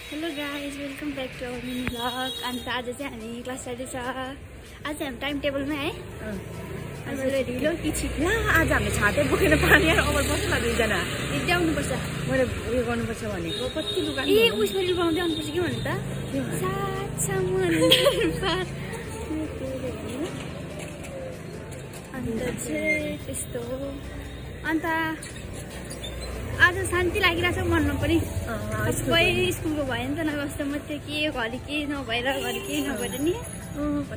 Hello guys welcome back to our mini vlog. अन्त आज चाहिँ हामी क्लास जाँदैछ। आज चाहिँ हामी टाइम टेबलमै है। हजुर ढिलो कि छिटो आज हामी छाते बोकेर पानी यार अमर बस्नु न दुईजना यति आउनुपर्छ। मैले उयो गर्नुपर्छ भनेको कति दुकान ए उयसको रिल बनाउँदै आउनुपर्छ के भन्नु त अन्त चाहिँ त्यस्तो हो। अन्त आज शान्ति लागिरहेको छ मनमा पनि। सबै स्कुलको भयो नि त नभए म त्यो के घरि के नभएर घरि केही नभएर नि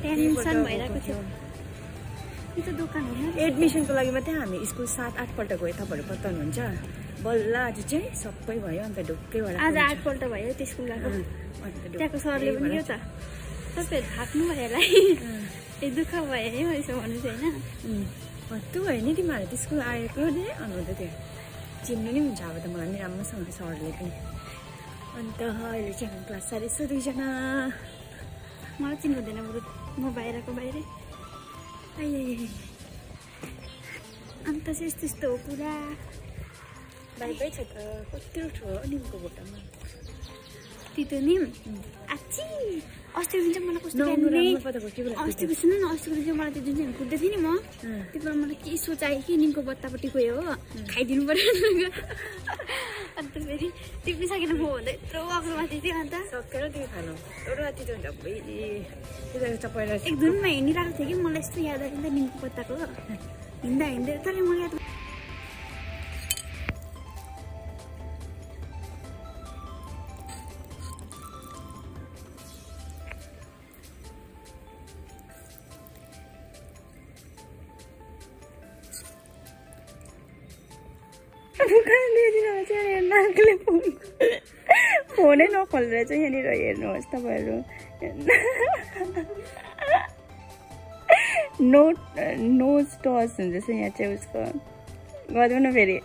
टेन्सन भइरहेको थियो। यो त दोकान होइन एडमिसनको लागि मात्रै हामी स्कुल 7-8 पल्ट गयो। तपाईँहरू पत्ता हुनुहुन्छ बल्ल आज चाहिँ सबै भयो। अन्त ढुक्कै भएर आज 8 पल्ट भयो त्यो स्कुल गएको। त्यहाँको सरले पनि यो त तपाईँहरू थाक्नु भयो होला ए दुःख भयो है मैले यसो भन्नु चाहिँ होइन हत्तु भयो नि तिमीहरू त स्कुल आएको नै अन्त त्यो चिन्नु नि हुन्छ अब त मलाई नि राम्रोसँग सरले पनि। अन्त अहिले चाहिँ हामी क्लास जाँदैछ दुईजना। मलाई चिन्नु हुँदैन बरु म बाहिरको बाहिरै। अन्त चाहिँ यस्तो यस्तो हो पुरा बाइकै छ त कति ठुलो निमको बोटामा तितो निम आची अस्तिको दिन चाहिँ मलाई कस्तो अस्तिको सुन्नु न अस्तिको दिन चाहिँ मलाई त्यो जुन चाहिँ कुद्दै थिएँ नि म त्यो बेला मलाई के सोचायो कि निमको बत्तापट्टि गयो हो खाइदिनु पर्यो। अन्त फेरि टिपिसकेर म भन्दा यत्रो अग्लो माथि थियो। अन्त सकेर त्यो खानु एउटा राति त हुन्छ पहिला एक धुनमा हिँडिरहेको थिएँ कि मलाई यस्तो याद आयो नि त निमको पत्ताको हिँड्दा हिँड्दै तर मलाई याद फोनै नखोलेर चाहिँ यहाँनिर हेर्नुहोस् तपाईँहरू नोज टस हुन्छ यहाँ चाहिँ उसको गर्नु न फेरि